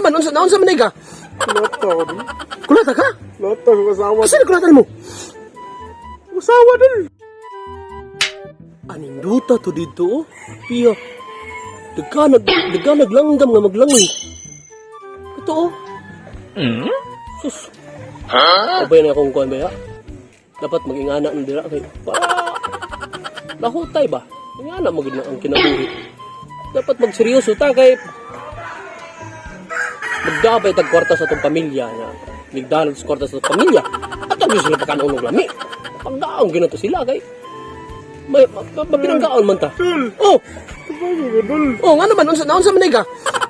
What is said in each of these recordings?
naman, unsa naunsa man ka? Kulata ko dul. Kulata ka? Kulata ko asawa. Asa na kulatan mo? Asawa dul. Aninduta to dito, oh. Piya. Dagkanag, dagkanag langgam nga maglangoy. Ito, oh. Sus. Huh? Abay na akong kuan ba ya? Dapat magingana ng dira kay para nahutay ba? Ingana mo gid na ang kinabuhi. Dapat magseryoso ta kay magdabay tag kwarta sa atong pamilya na migdalog sa kwarta sa atong pamilya. Ato gyud sila pakanon og lami. Pagdaong ginato sila kay may mapinanggaon man ta. Dul. Oh, Tabangin ko dul. oh nga naman unsa naunsa man ka?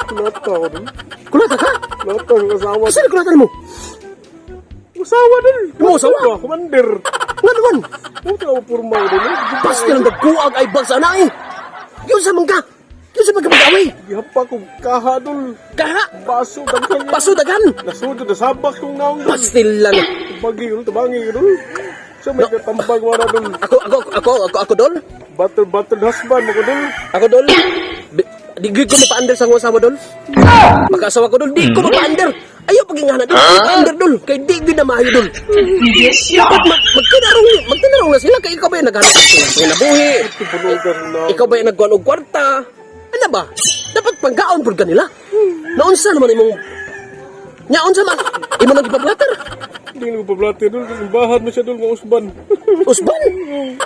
Kulata ko dul. Kulata ka? Kulata ko asawa. Asa na kulatan mo? Asawa dul. Mo asawa? Commander. Nga naman. Puta ko purma ko dul. Basta lang nagkuag ay bagsa na eh. Yun sa mangga. Yun sa mangga mag-away. Gihapa ko kaha dul. Kaha. Baso daghan. Paso daghan. Nasudod na sabak kong naong dul. Pastil lang. Bagi ko tabangin ko dul. Sa may katambag wala dul. Ako, ako, ako, ako, ako, dol. Battle battle husband mo ko dul. Ako, dol. Di gyud ko mapa-under sa akong asawa, dol. Makaasawa ko, dol. Di ko mapa-under. Ayaw pag ingana, dol. Mapa-under, dol. Kay di gyud na maayo, dol. Dapat magtinarong, magtinarong na sila. Kay ikaw ba yung naghanap ng kinabuhi? Tibunugan na. Ikaw ba yung nagkuhan og kwarta? Ano ba? Dapat panggaon pud kanila. Naunsa naman imong Nya unsa man? Imo nang gipablater. Hindi na ko pablate dul. Bahan mo siya dul mga usban. Usban.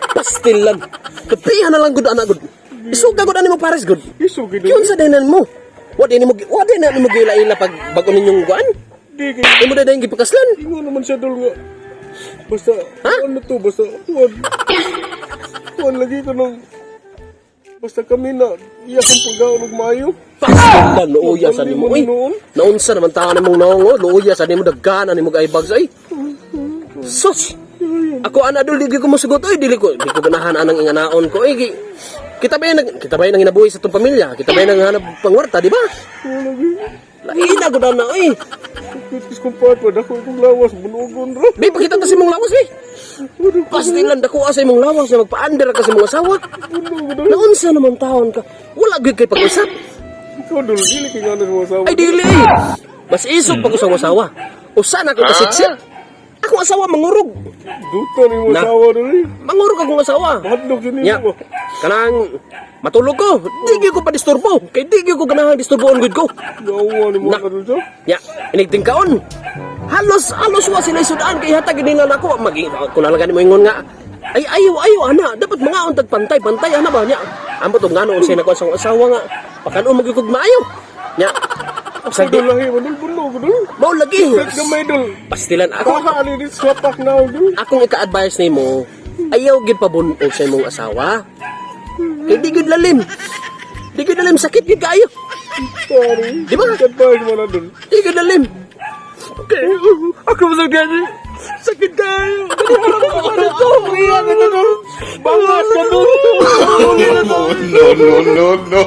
Pastilan. Kapihan na lang gud ana gud. Isuga gud ani mo pares gud. Iso gid dul. Yun sa dinan mo. Wa din na nimo gila-ila pag bago ninyong kuan. Di kay Imo na dayong gipakaslan. ingon naman siya dul nga. Basta Ha? ano to basta kuan. Kuan lagi ko nung basta kami na iya kong paggaon og maayo. Pastilan luoya sa nimo oy. Noon. Naunsa naman taon nimong naong oh, luoya sa nimo daghan ani mo aybags ay. Sus. Ako ana dul di gyud ko mosugot oy, dili ko di ko ganahan anang inganaon ko oy. Kita ba nag kita ba nang ginabuhi sa tong pamilya? Kita ba nang hanap pangwarta, di ba? Kuan lagi. Lain gud ana oy. Kitis kong part pa dako kong lawas bunugon ra. Bi pakita ta sa imong lawas bi. Pastilan dako sa imong lawas na magpa-under ka sa imong asawa. Bunugon dul. Naunsa naman taon ka? Wala gyud kay pag-usap. Ikaw dul dili kay ngano sa asawa. Ay dili. Mas isog pag usang asawa. Usa na akong kasitsit. Akong asawa mangurog. Duta ni mo Na. asawa dul. Eh. Mangurog akong asawa. Mahadlok yun Nya, nimo. kanang matulog ko. Di gyud ko pa-disturbo. Kay di gyud ko ganahan disturboon gyud ko. Yawa ni mo Na. ka dul siya. Nya, inigting kaon. Halos halos wa sila sudan kay hatag nila nako. Magi kun lang gani mo ingon nga. Ay ayaw ayaw ana, dapat mga untag pantay pantay ana ba nya. Ambot og ngano unsay nako sa akong asawa nga. Pakanon mo gyud kog maayo. Nya. Ako Sa di dul lahi mo dul bunog dul. mao lagi. Sakit gamay dul. Pastilan ako Kaha ni di sapak na dul. akong ika-advise nimo, ayaw gid pabunog sa imong asawa. Kay di gid lalim. Di gid lalim sakit gid kaayo. Sorry. Di ba? Advice mo na dul. Di gid lalim. Okay, ako masag gani. Sakit kaayo. Bangas ka dul. No, no, no, no.